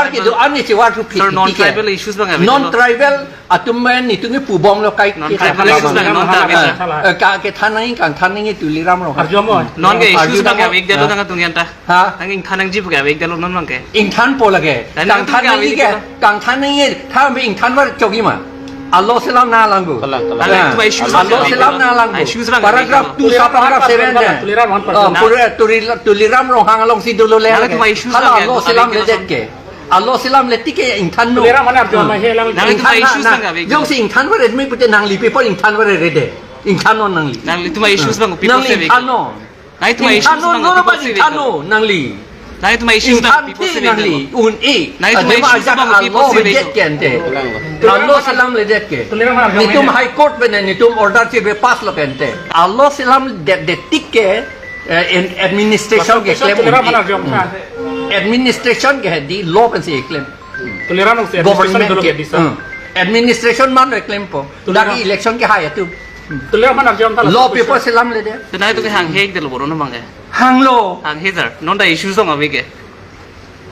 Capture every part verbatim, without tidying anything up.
Kedo-an ni chiwar thu Sir, non phit tribal issues abang ave non lo. Tribal atum men nitum ni pubom lo kai Non ke tribal than issues abang non tribal, sir. Eh, ka kethan nangji, kangthan nangji Tuliram Ronghang. Arjom oi. Non ke issues Arjom abang oi. Ave ik delo Ha? Nang atum yan ta. Ha? Nang ingthan nangji pu ke ave ik delo non abang ke. Ingthanpo lake. Dan Kangthan nangji ke, ingthan nangji ke, nangji ke. Kangthan nangji, tha be ingthan var chokji ma. Alo selam nanglang bo. Kalang, kalang. Kalang, Ah, itu issues alo abang selam ave. Nanglang bo. Issues abang ave. Paragraph two, sub paragraph seven de. Tuliram one percent. Oh, pura Tuli-, Tuliram Ronghang alongsi dolo le. Kalang, itu issues Alo, abang ave. Alo selam Ave. Ledet ke. Alo selam letik ke ingthan no. Tuliram mana arjom ma he lang. Nang itu Ingthan issues na, abang ave. Jongsi ingthan var edmi pute nangli paper ingthan var rede. Ingthan non nangli. Nangli itu issues abang ave. Nangli ingthan non. Nang itu issues Ingthan non, abang no, ave. No, People no, se ingthan vehicle. Non nangli. Nang itu issues abang Ingthan ave. People ti se nangli. Vehicle. Un e. Nang itu Ajema issues ajak abang ave. People alo se vehicle. Vedet ke ante. Tuliram Alo mana? Selam ledet ke. Tuliram mana arjom Nitum ma he? High Court bene nitum order chibe pass lo ke ante. Alo selam det detik ke, eh, in administration ke Tuliram klem mana unti. Arjom ma he? Administration ke di law pensi klem. Tuliram nang se Government administration dolo ke ke di sa. Hmm. Administration man re klempo. Tuliram. Lagi election ke hai atum. Tuliram mana arjom tha la Law question. Paper selam ledet. Tenai itu ke hanghe ik delo boro no abang ke. Hanglo. Hanghe sir. Non ta issues abang ave ke.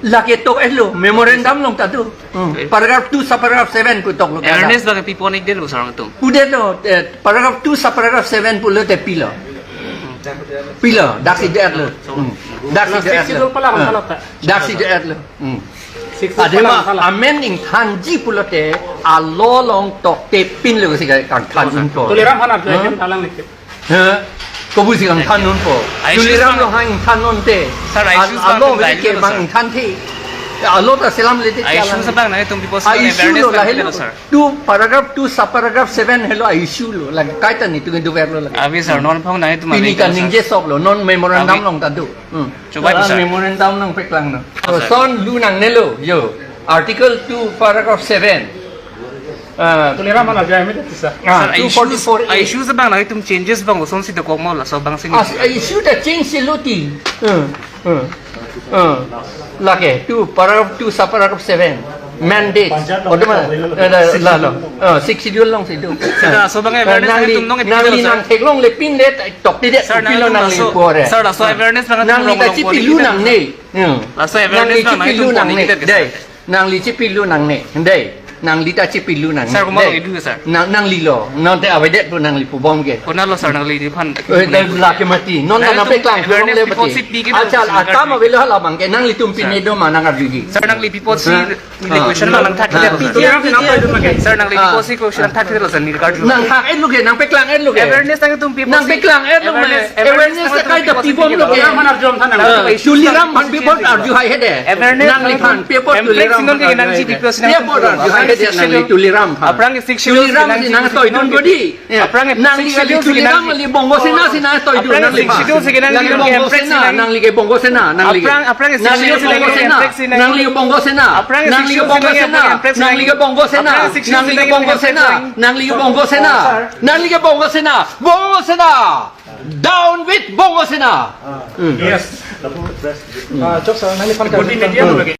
Lake tok-et lo, memorandum along ta do. Hmm. Okay. Paragraph two, sub paragraph seven pu tok lo. Awareness abang pi pon ik delo sir nangtum. Pudet lo, eh, paragraph two, sub paragraph seven pulote pilo. Pilo, daksi det lo. Hmm. Daksi Sixth det Schedule lo. Pala Ah. Pala ta. Daksi det lo. Hmm. Sixth Schedule Adema pala Pala. Amen ingthanji pulote alo along tokte pin lo si kangthan unpo. Tuliram mana Hmm? Tuliram alang lik. He? Kobu si kangthan unpo. Ai, Tuliram issues Ronghang ingthan unte. Sir, ai, Al-, issues alo abang beli ke tanggal bang sir. Ingthan thi. Alo ta selam ledet Ai, ke issues alang. Abang nangtum people Ai, issue awareness lo abang lahelo. Sir. Two paragraph two, sub paragraph seven helo ai issue lo. Lake kaita nitum ke dover lo lake. Ave sir, non phong nangtum Pini ave kan sir. Ningje sok lo, non memorandum Ave. Along ta do. Hmm. Chobai Ah, sir. Memorandum nangpeklang no. Oh, sir. Lason lu nangnelo, yo. Article two, paragraph seven. Ah, Tuliram mana arjom ma he ti sa. Ah, Sir, ai issues, two forty-four A. Ai issues abang nangtum changes abang kosonsi dokok ma laso abang si ni. As, ai issue ta change si lo ti. Hmm, hmm, hmm. Lake, two, paragraph two, sub paragraph seven. Mandate. Panchayat Odema, along eh, la, la, lo. Ah, Sixth Schedule alongsi do. Sir, laso abang Eh, awareness nangli, nangtum nong nangli episode, sir. Nang theklongle pinle tokte det Sir, pilo nangtum nangli laso, pore. Sir, laso Ah. Awareness abang Nangli nong ta long chipilu pore. Nangne. Hmm. Laso awareness Nangli nang chipilu nangtum nangne. Pon ik det, Dei. Nangli chipilu nangne. Dei. Nangli ta chipilu nangne. Sir, komat Dei. Edu, sir. Nang, nangli lo. Non te avedet pu nangli pubom ke. Konat lo, sir, nangliphan. Eh, dei, lake mati. Non ta Nangtum nangpeklang awareness pulongle people mati. Si pi ke Achal, nang atam ave lo hala abang ke. Nanglitum Sir. Pine do ma nang arjuji. Sir, nangli people si Ah. Neli Ah. question nang thak Ah. Sir, nangli Ah. people si question thak sir, ni regard. Nang thak-et lo ke, nangpeklang-et lo ke. Awareness nangtum people si Nangpeklang-et lo ke. Awareness, awareness Awareness nangtum ta kaita people si pibom lo ke. Tuliram aphan arjom tha nang. Ah, Tuliram aphan people arju hai hede. Awareness Nangli nangtum aphan people awareness Tuliram nang aphan ke nang arju hai hede. People si nang People arju hai hede Sixth nangli Schedule. Tuliram aphan. Aphrang Sixth Schedule Tuliram nang si nang toi dun bodi. Aphrang Nangli Sixth Schedule Tuliram si nang ali bongo sena si nang toi dun Aphrang nangli Sixth aphan. Schedule si nang Nangli nang bongo emprek si sena, nang nangli ke bongo sena, nangli ke. Aphrang, aphrang Sixth Nangli Schedule si nang bongo sena, emprek si nang nangli ke bongo sena. Aphrang Nangli ke Sixth Schedule bongo si nang sena, emprek si nangli ke nang bongo sena. Aphrang Sixth Schedule si nang emprek si nang Nangli ke bongo sena. Nangli ke bongo sena. Bongo sena. Down with bongo sena. Hmm. Yes. Ah, chok sir, nangliphan Good idea Hmm. lagi.